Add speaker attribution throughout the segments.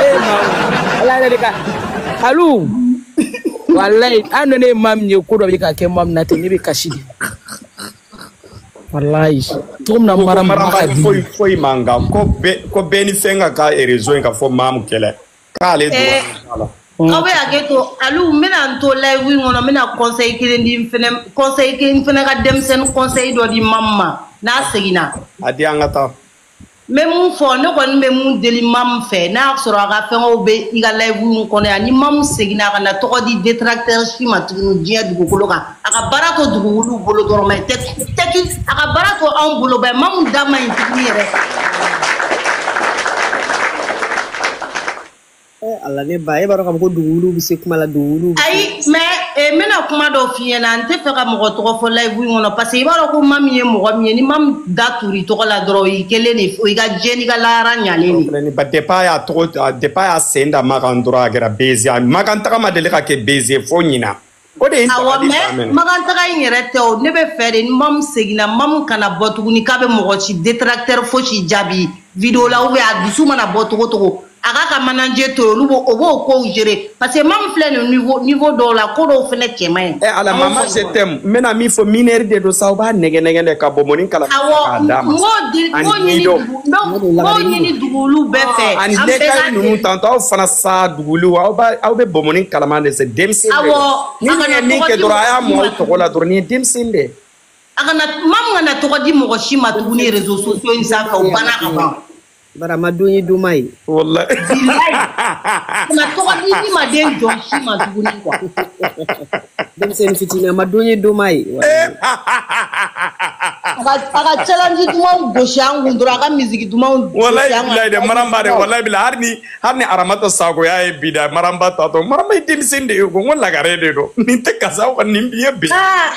Speaker 1: Eh ma. Ala yɛrɛ de ka. Alu. Wallahi an ne ye maa min ye ko dɔ bɛ ka kɛ maa min na ten, ne bɛ kasi de. Wallahi. Cogo min na
Speaker 2: Ko
Speaker 1: mara
Speaker 2: maramba
Speaker 1: ka
Speaker 2: ni
Speaker 1: di.
Speaker 2: Foyi foyi man kan ko bɛɛ, ko bɛɛ ni fɛn ka kan réseau in ka fɔ maamu kɛlɛ k'ale dɔrɔn t'a la.
Speaker 3: Aw bɛ hakɛ to alu, n bɛna n to live in kɔnɔ, n bɛna conseil kelen di n fɛnɛ, conseil kelen n fɛnɛ ka denmisɛnnin conseil dɔ di mamu ma n'a seginna.
Speaker 2: A di, an ka taa.
Speaker 3: N bɛ mun fɔ, ne kɔni bɛ mun deli mamu fɛ, n'a y'a sɔrɔ a ka fɛngɛw bɛ i ka live in kɔnɔ yan, ni mamu seginna, a kana tɔgɔ di détracteur si ma tuguni diɲɛ dugukolo kan. A ka baara to dugukolo bolo dɔrɔn, mais tɛ tɛ a ka baara to anw bolo bɛɛ. Mamu da man ɲi tuguni yɛrɛ.
Speaker 4: Eh, Ala ne ba, e b'a dɔn k'a fɔ ko dugukolo bɛ se kuma la, dugukolo bɛ se.
Speaker 3: Ayi, mais n bɛna kuma dɔ f'i ɲɛna, n tɛ fɛ ka mɔgɔ tɔgɔ fɔ live in kɔnɔ, parce que i b'a dɔn ko mamu ye mɔgɔ min ye, ni mamu da turu i tɔgɔ la dɔrɔn, o y'i kɛlen de, o y'i ka diɲɛ n'i ka lahara ɲalen de.
Speaker 2: Filɛ ni ba, depuis a y'a tɔgɔ, depuis a y'a sen da Makan dɔrɔn, a kɛra baiser. A Makan taga ma deli ka kɛ baiser fo ɲina. O de ye n
Speaker 3: Awɔ,
Speaker 2: dabali
Speaker 3: mais
Speaker 2: ban mɛnɛ.
Speaker 3: Makan taga in yɛrɛ tɛ o, ne bɛ fɛ de ni mamu seginna, mamu kana bɔ tuguni k'a bɛ mɔgɔ si détracteur fosi jaabi vidéo la, ou bien a dusu mana bɔ togo togo, a k'a ka manager to yen, olu b'o o b'o kow gérer, parce que mamu filɛ nin niveau dɔw la, ko dɔw fɛnɛ cɛ man ɲi.
Speaker 2: Eh Ala, mama, je t'aime. N bɛna min fɔ, mineur de don sa, aw b'a nɛgɛ nɛgɛ de ka bɔnbɔnni kala
Speaker 3: Awɔ,
Speaker 2: k'a d'a
Speaker 3: n
Speaker 2: ma.
Speaker 3: b'o di, n
Speaker 2: Ani
Speaker 3: b'o ɲini
Speaker 2: Nido.
Speaker 3: dugu, n b'o ɲini dugukolo bɛɛ fɛ.
Speaker 2: Ani
Speaker 3: An bɛɛ
Speaker 2: lekayi
Speaker 3: k'a
Speaker 2: ninnu
Speaker 3: deli.
Speaker 2: tantɔ, aw fana sa duguliw, aw b'a aw bɛ bɔnbɔnni kalaman de se denmisɛnnin de
Speaker 3: Awɔ,
Speaker 2: don. Ni
Speaker 3: a
Speaker 2: nin ye
Speaker 3: kana
Speaker 2: min
Speaker 3: tɔgɔ
Speaker 2: kɛ
Speaker 3: di
Speaker 2: dɔrɔn, a y'a
Speaker 3: mɔgɔ si
Speaker 2: mɔ
Speaker 3: ma
Speaker 2: aw tɔgɔ la dɔrɔn, nin ye denmisɛnnin de ye.
Speaker 3: A kana mamu kana tɔgɔ di mɔgɔ si ma tuguni réseaux sociaux in sanfɛ, o banna ka ban.
Speaker 4: Bari a ma don ye don ma ye.
Speaker 2: Wallahi.
Speaker 3: Bilayi, kana tɔgɔ di ni ma den jɔn si ma tuguni quoi.
Speaker 4: Denmisɛnnin fitinin, a ma don ye don ma ye.
Speaker 3: A ka challenge dumanw gosi an kun dɔrɔn, a ka musique dumanw
Speaker 2: Wallahi
Speaker 3: gosi an kun.
Speaker 2: bilayi dɛ, maramba dɛ, wallahi bilayi, hali ni Aramata Sako y'a ye bi dɛ, maramba tatɔ, maramba ye denmisɛnnin de ye ko n ko lagare de don, nin tɛ kasa wa, nin bi ye bi.
Speaker 3: Aa,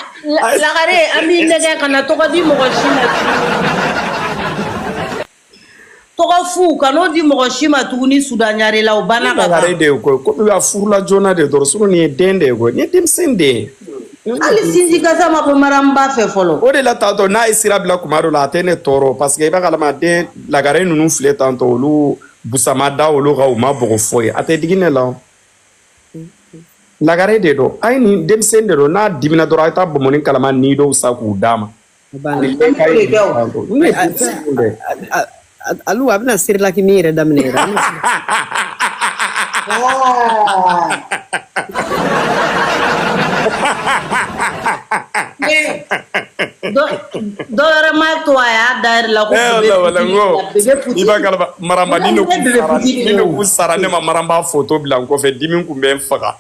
Speaker 3: lagare, an b'i nɛgɛ, kana tɔgɔ di mɔgɔ si ma tuguni. Tɔgɔ fu, kan'o di mɔgɔ si ma tuguni Sudan la, o banna ka
Speaker 2: Lagare
Speaker 3: ban.
Speaker 2: de ye koyi, komi a furula joona de dɔrɔn, sinon nin ye den de ye koyi, nin ye denmisɛnnin de ye.
Speaker 3: Hali sinji kasa ma bɔ maramba fɛ fɔlɔ.
Speaker 2: O de la tantɔ, n'a ye sira bila kuma dɔ la, a tɛ ne tɔɔrɔ, parce que i b'a kalama den lagare ninnu filɛ tantɔ, olu busama da olu kan, u ma bɔgɔ foyi, a tɛ digi ne la o. Lagare de don, a ye nin denmisɛnnin de don, n'a dimina dɔrɔn, a ye taa bɔnbɔnni kalama ni dɔw sa k'u d'a ma.
Speaker 4: A banna.
Speaker 2: Ani lekayi
Speaker 3: An b'o de kɛ o.
Speaker 2: tantɔ, ninnu ye denmisɛnninw de ye.
Speaker 4: Alu, a bɛna Serilaki min yɛrɛ daminɛ yɛrɛ. A bɛna
Speaker 3: Ah. Mais dɔ wɛrɛ ma to a y'a da yɛrɛ la ko
Speaker 2: Eh
Speaker 3: bébé
Speaker 2: wala wala
Speaker 3: Poutine,
Speaker 2: n ko
Speaker 3: bébé
Speaker 2: i
Speaker 3: Poutine.
Speaker 2: b'a kalama maramba ni ne
Speaker 3: Bébé
Speaker 2: kun sara
Speaker 3: Poutine
Speaker 2: ni ne
Speaker 3: o.
Speaker 2: kun sara, ne ma maramba photo bila n kɔfɛ, dimi kun bɛ n faga.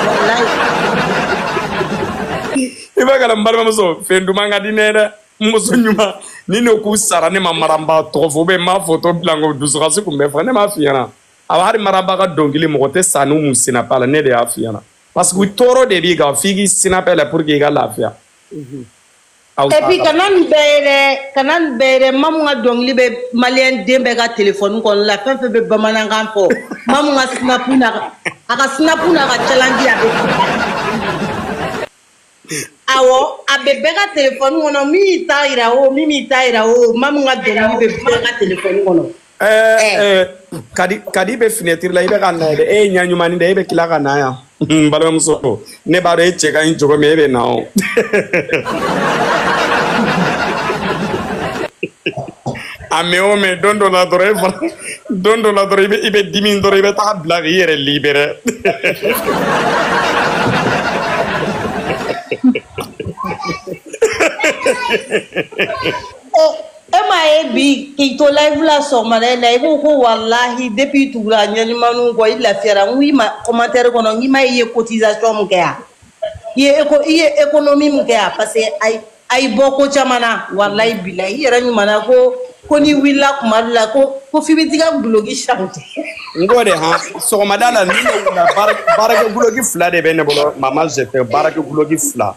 Speaker 3: Wallahi.
Speaker 2: I b'a kalama, n balimamuso, fɛn duman ka di ne ye dɛ, n muso ɲuman, ni ne k'u sara, ne ma maramba tɔgɔ fɔ ou bien n m'a photo bila n kɔ, dusukasi kun bɛ n faga. Ne m'a f'i ɲɛna, a hali maramba ka dɔnkili, mɔgɔ tɛ sa n'u mun sinapa la, ne de y'a f'i ɲɛna, parce que tɔɔrɔ de b'i kan f'i k'i sinapɛ la pour que i ka lafiya. Aw
Speaker 3: Et puis kana nin bɛɛ ye dɛ, kana nin bɛɛ ye dɛ, mamu ka dɔnkili bɛ maliyɛn den bɛɛ ka téléphone kɔnɔ la, fɛn fɛn bɛ bamanankan fɔ, mamu ka snap n'a ka, a ka snap n'a ka challenge, a bɛ, awɔ, a bɛ bɛɛ ka téléphone kɔnɔ, min y'i ta yira o, min m'i ta yira o, mamu ka dɔnkili bɛ bɛɛ ka téléphone kɔnɔ.
Speaker 2: Ɛɛ ɛɛ Kadi, Kadi bɛ fenêtre la, i bɛ ka na ye dɛ, e ye ɲɛ ɲumanni dɛ, e bɛ tila ka na yan. N balimamuso, ne b'a dɔn e cɛ ka ɲi cogo min, e bɛ na o. A mɛ o mɛ, don dɔ la dɔrɔn, e fana, don dɔ la dɔrɔn, i bɛ dimi dɔrɔn, i bɛ taa bila k'i yɛrɛ libérer.
Speaker 3: E m'a ye bi k'i to live la sɔgɔmada in na, i ko ko walahi, depuis i tugura ɲɛɲumanninw kɔ, i lafiyara. N ko i ma commentaire kɔnɔ, n k'i ma i ye cotisation mun kɛ yan, i ye éco, i ye économie mun kɛ yan, parce que ayi a y'i bɔ ko caman na, walahi bilahi, i yɛrɛ ɲuman na, ko n'i wulila kuma dɔ la, ko f'i bɛ t'i ka guloki changer.
Speaker 2: N ko de han, sɔgɔmada la ni ne wulila, baarakɛ guloki fila de bɛ ne bolo, mama, je fais baarakɛ guloki fila.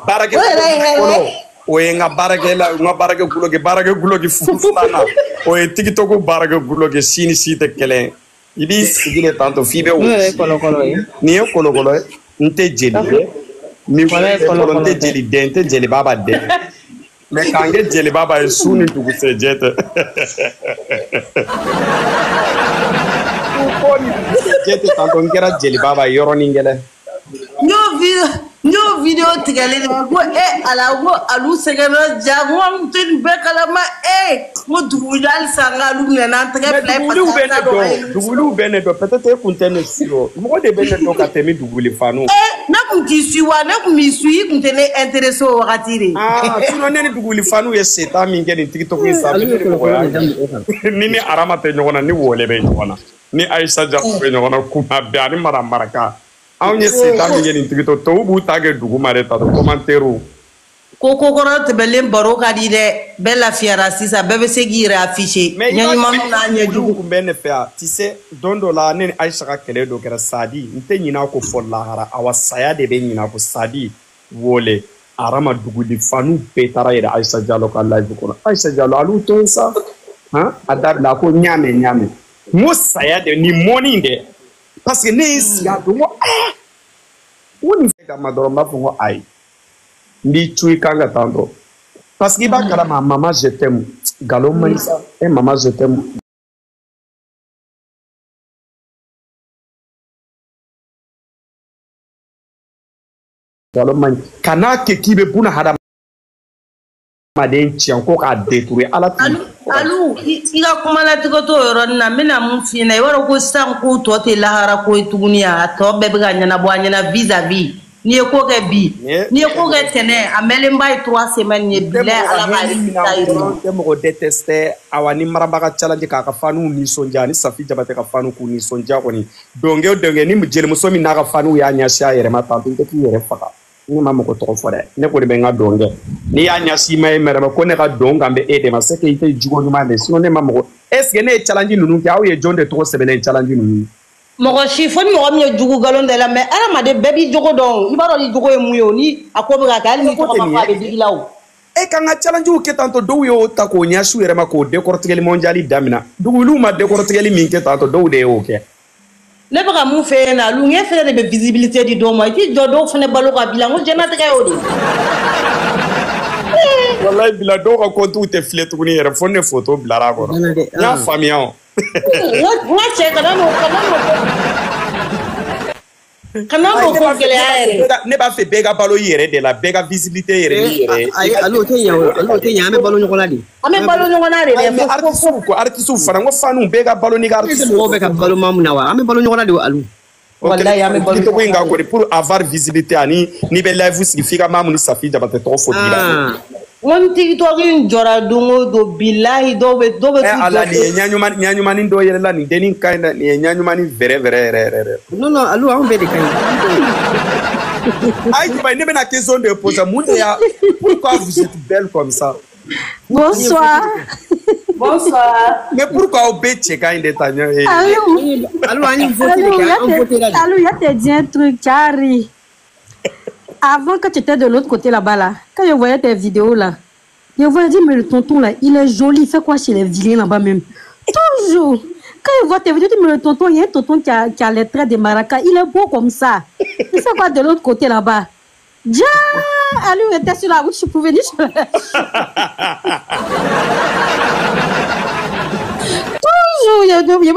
Speaker 2: Baarakɛ
Speaker 3: O yɛrɛ ye
Speaker 2: guloki
Speaker 3: hɛrɛ
Speaker 2: fɔlɔ
Speaker 3: ye.
Speaker 2: O ye n ka baarakɛla, n ka baarakɛ guloki, baarakɛ guloki filanan o ye TikTok baarakɛ guloki, si ni si tɛ kelen ye. I b'i sigi de tantɔ f'i bɛ
Speaker 1: N'o yɛrɛ ye
Speaker 2: wɔsi.
Speaker 1: kɔlɔkɔlɔ ye.
Speaker 2: Nin ye kɔlɔkɔlɔ ye, n tɛ jeli ye. Nin
Speaker 1: Wala ye
Speaker 2: filɛ bolo, n
Speaker 1: kɔlɔkɔlɔ
Speaker 2: tɛ
Speaker 1: tɛ.
Speaker 2: jeli den, n tɛ jeli baba den. Mais k'an kɛ jeliba ba ye su ni dugusɛjɛ tɛ. Su ko ni dugusɛjɛ tɛ tantɔ n kɛra jeliba ba ye yɔrɔnin kelen.
Speaker 3: N y'o vidéo tigɛlen de ma ko e ala ko alu sɛgɛnna ja ko an tɛ nin bɛɛ kalama e n ko dugu wuli halisa n k'alu minɛ n'an tɛgɛ
Speaker 2: Mais
Speaker 3: fila ye
Speaker 2: duguwuliw
Speaker 3: parce
Speaker 2: bɛ
Speaker 3: que an
Speaker 2: ne
Speaker 3: t'a dɔn an ye
Speaker 2: dɔn
Speaker 3: min sɔrɔ.
Speaker 2: duguwuliw bɛ ne dɔn peut-être e kun tɛ ne su o mɔgɔ de bɛ ne dɔn ka tɛmɛ duguwuli fanu.
Speaker 3: Ne kun t'i su wa ne kun b'i su i kun tɛ ne intéressé o wagati de.
Speaker 2: Ah sinon ne ni duguwuli fanu ye setan min kɛ nin TikTok in sanfɛ
Speaker 4: Alu
Speaker 2: ne
Speaker 4: ye
Speaker 2: ni mɔgɔ
Speaker 4: kɔlɔkɔlɔ
Speaker 2: y'a
Speaker 4: de da mɔgɔ kan.
Speaker 2: kɛ. Ni ni Arama tɛ ɲɔgɔn na ni Wɔlɛ bɛ ɲɔgɔn na ni Ayisa Jafo bɛ ɲɔgɔn na kuma bɛɛ ani Mara Maraka anw ye setan min kɛ nin TikTok tɔw b'u ta kɛ duguma de tantɔ commentaire.
Speaker 3: Ko ko kɔrɔ tɛmɛlen baro ka di dɛ bɛɛ lafiyara sisan bɛɛ bɛ se k'i yɛrɛ afficher
Speaker 2: Mais i
Speaker 3: ɲɛ
Speaker 2: b'a
Speaker 3: ɲuman n'a ɲɛ
Speaker 2: olu
Speaker 3: jugu.
Speaker 2: kun bɛ ne fɛ yan tu sais don dɔ la ne ni Ayisa ka kɛlɛ dɔ kɛra Sadi n tɛ ɲinɛ a kɔ fɔ lahara awa saya de bɛ ɲinɛ a kɔ Sadi Wole Arama duguli fanu bɛɛ taara yɛrɛ Ayisa Jalo ka live kɔnɔ Ayisa Jalo alu to yen sa han a dabila a ko n y'a mɛn n y'a mɛn n ko saya de nin mɔni in dɛ parce que ne ye n sigi a don n ko aa n ko nin fɛn kama dɔrɔn n b'a fɔ n ko ayi n b'i cu i kan ka taa dɔrɔn parce que i b'a kalama mama je t'aime nkalon man ɲi sa e mama je t'aime nkalon man ɲi kan'a kɛ k'i bɛ buna hadamaden tiɲɛ ko k'a détruire ala t'i
Speaker 3: Alu alu i ka kuma latigɛ t'o yɔrɔnin na n bɛna mun f'i ɲɛna i b'a dɔn ko sisan ko tɔ tɛ lahara ko ye tuguni a tɔ bɛɛ bɛ ka ɲɛnabɔ a ɲɛna vis à vis n'i ye ko kɛ bi n'i ye ko kɛ tɛnɛ a mɛnlenba ye 3 semaines ye
Speaker 2: tɛ
Speaker 3: bilayi
Speaker 2: mɔgɔ ka
Speaker 3: ala k'a
Speaker 2: hɛrɛ minɛ
Speaker 3: résultat
Speaker 2: an
Speaker 3: yir'i la.
Speaker 2: kɔrɔ n tɛ mɔgɔ détester awa ni marabaga challenge k'a ka faniw nisɔndiya ani Safi Jabate ka faniw k'u nisɔndiya kɔni donkɛ o donkɛ ni jelimuso min n'a ka faniw y'a ɲɛsin a yɛrɛ ma tantɔ i tɛ k'i yɛrɛ faga ne ma mɔgɔ tɔgɔ fɔ dɛ ne kɔni bɛ n ka dɔn kɛ n'i y'a ɲɛsin i ma e mɛrɛ ma ko ne ka dɔn kan bɛ e de ma c'est que i tɛ jogo ɲuman de sinon ne ma mɔgɔ est ce que ne ye challenge ninnu kɛ aw ye jɔn de tɔgɔ sɛbɛnnen challenge ninnu ye.
Speaker 3: Mɔgɔ si fo ni mɔgɔ min ye jugu nkalon da i la mais hadamaden bɛɛ b'i jogo dɔn o i b'a dɔn i jogo ye mun ye o ni a ko bɛ ka kɛ hali n'i
Speaker 2: ko
Speaker 3: tɔgɔ
Speaker 2: tɛ
Speaker 3: ma
Speaker 2: nin
Speaker 3: fɔ a
Speaker 2: ye
Speaker 3: bɛ digi i la o.
Speaker 2: E k'an ka challenge kɛ tantɔ dɔw y'o ta k'o ɲɛsin u yɛrɛ ma k'o décortiquer mondial daminɛ duguwuliw ma décortiquer min kɛ tantɔ dɔw de y'o kɛ.
Speaker 3: Ne bɛ ka mun f'e ɲɛna alu ŋe fɛnɛ de bɛ visibilité di dɔw ma i t'i jɔ dɔw fɛnɛ balo ka bila n ko diɲɛlatigɛ y'o de ye.
Speaker 2: Wallahi bila dɔw ka compte tɛ filɛ tuguni yɛrɛ fo ne photo bilara a kɔnɔ
Speaker 4: Dana dɛ.
Speaker 2: n y'a faamuya o.
Speaker 3: N ka cɛ kana n'o kana n'o ko kana
Speaker 2: Ayi,
Speaker 3: n'o
Speaker 2: ne
Speaker 3: ko
Speaker 2: b'a fɛ
Speaker 3: gɛlɛya yɛrɛ.
Speaker 2: ne b'a fɛ bɛɛ ka balo i yɛrɛ de la bɛɛ ka visibilité yɛrɛ n'i yɛrɛ ye.
Speaker 4: Ayi alu o tɛ ɲɛ o alu o tɛ ɲɛ an bɛ balo ɲɔgɔn na de.
Speaker 3: An bɛ balo ɲɔgɔn na de
Speaker 2: Ayi
Speaker 3: dɛ
Speaker 2: mais
Speaker 3: fo fo
Speaker 2: artiste ko artiste fana n ko fanu bɛɛ ka balo n'i ka
Speaker 4: Ne tɛ
Speaker 2: artiste
Speaker 4: mɔgɔw bɛ ka balo maa mun na wa an bɛ balo ɲɔgɔn na de o alu.
Speaker 2: O
Speaker 3: walayi an bɛ balo
Speaker 2: TikTok
Speaker 3: ɲɔgɔn
Speaker 2: in
Speaker 3: na
Speaker 2: kan
Speaker 3: de.
Speaker 2: kɔni pour avoir visibilité ani n'i bɛ live sigi f'i ka Mamu ni Safi Jabate tɔgɔ fɔ bi la.
Speaker 4: Ah.
Speaker 3: N ko ni TikTok in jɔra don o don bilahi dɔw bɛ
Speaker 2: Ɛ
Speaker 3: t'u
Speaker 2: ala
Speaker 3: jɔ
Speaker 2: nin ye ɲaɲuman ɲaɲumanin dɔ yɛrɛ la nin dennin ka ɲi dɛ nin ye ɲaɲumanin vrai vrai yɛrɛ yɛrɛ yɛrɛ.
Speaker 4: Non non alu anw bɛɛ de ka ɲi.
Speaker 2: Ayi Dubaï ne bɛna question de poser mun de y'a pourquoi vous êtes belle comme ça?
Speaker 5: Bonsoir.
Speaker 3: Bonsoir.
Speaker 2: Mais pourquoi aw bɛɛ cɛ ka ɲi de ta ɲɛ
Speaker 5: Allô.
Speaker 4: Alu an ye voté de
Speaker 5: Allô,
Speaker 4: kɛ an voté la de.
Speaker 5: Allô, il y a te dit un truc, Thierry. Avant que tu étais de l'autre côté là-bas, là, quand je voyais tes vidéos là, je voyais dire, mais le tonton là, il est joli, il fait quoi chez les vilains là-bas même? Toujours. Quand je vois tes vidéos, je dis, mais le tonton, il y a un tonton qui a les traits de maracas, il est beau comme ça. Il fait quoi de l'autre côté là-bas? Déjà, Allô, était sur la route, je pouvais dire. Toujours,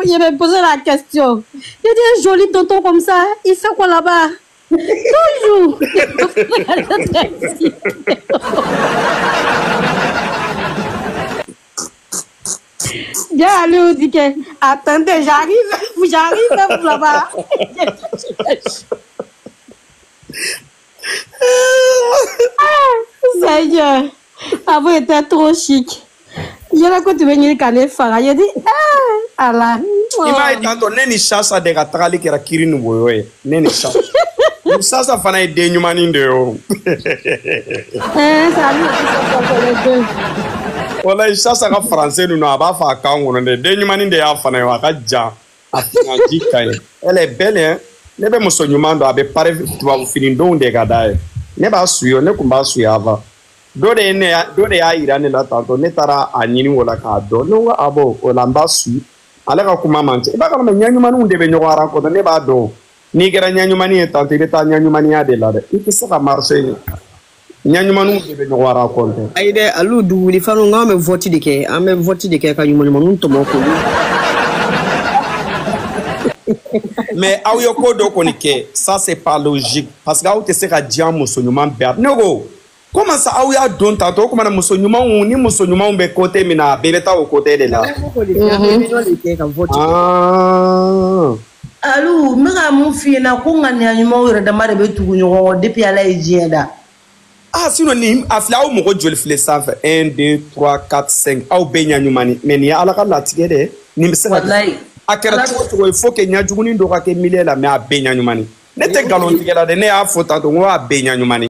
Speaker 5: il me posait la question. Il dit, un joli tonton comme ça, il fait quoi là-bas? Toujours. Bien, allez, on dit que, attendez, j'arrive, j'arrive là-bas. Seigneur, avant, il était trop chic. Il y a quand tu venais canner fara, il a dit, ah, Allah.
Speaker 2: I m'a ye tantɔ ne ni Sasa de ka tagali kɛra kiri ni woyo ye ne ni Sasa. Sasa fana ye den ɲumanin de ye o.
Speaker 5: Hein, salut, les deux.
Speaker 2: Walayi Sasa ka français ninnu a b'a fɔ a kan kɔnɔ dɛ den ɲumanin de y'a fana ye a ka jan a ji ka ɲi elle est belle hein ne bɛ muso ɲuman dɔn a bɛ pare tubabu fini donw de ka d'a ye ne b'a suyo ne kun b'a suyo avant dɔ de ye ne dɔ de y'a yira ne la tantɔ ne taara a ɲini o la k'a dɔn ne ko ah bon o la n b'a su ale ka kuma man ca i b'a kalama ɲɛɲumaninw de bɛ ɲɔgɔn rencontre ne b'a dɔn n'i kɛra ɲɛɲumanin ye tantɔ i bɛ taa ɲɛɲumaninya de la dɛ i tɛ se ka marcher. Ɲaɲumaninw de bɛ ɲɔgɔn rencontrer.
Speaker 4: Ayi dɛ, alu duguli fanu k'an bɛ vote de kɛ, an bɛ vote de kɛ ka ɲuman ɲumanw tɔmɔ k'olu.
Speaker 2: Mais aw ye ko dɔ kɔni kɛ, ça c'est pas logique, parce que aw tɛ se ka diya muso ɲuman bɛɛ. Ne ko comment ça aw y'a don tantôt, o kumana muso ɲumanw ni muso ɲumanw bɛ côté min na, a bɛɛ bɛ taa o côté de la.
Speaker 4: An bɛ réunion de kɛ ka vote kɛ.
Speaker 2: Ah.
Speaker 3: Alu, n bɛ ka mun f'i ɲɛna ko ŋaniya ɲumanw yɛrɛ dama de bɛ tugu ɲɔgɔn kɔ depuis Ala ye diɲɛ da.
Speaker 2: Ah, sinon ni a filɛ, aw mɔgɔ joli filɛ sanfɛ? 1 2 3 4 5, aw bɛɛ ɲa ɲuman, mais nin ye Ala ka latigɛ dɛ. Nin bɛ se ka
Speaker 3: Walayi.
Speaker 2: A kɛra cogo cogo, il faut que ɲa jugunin dɔ ka kɛ milieu la, mais a bɛɛ ɲa ɲuman. Ne tɛ nkalon tigɛ la dɛ, ne y'a fɔ tantôt n ko a bɛɛ ɲa ɲuman.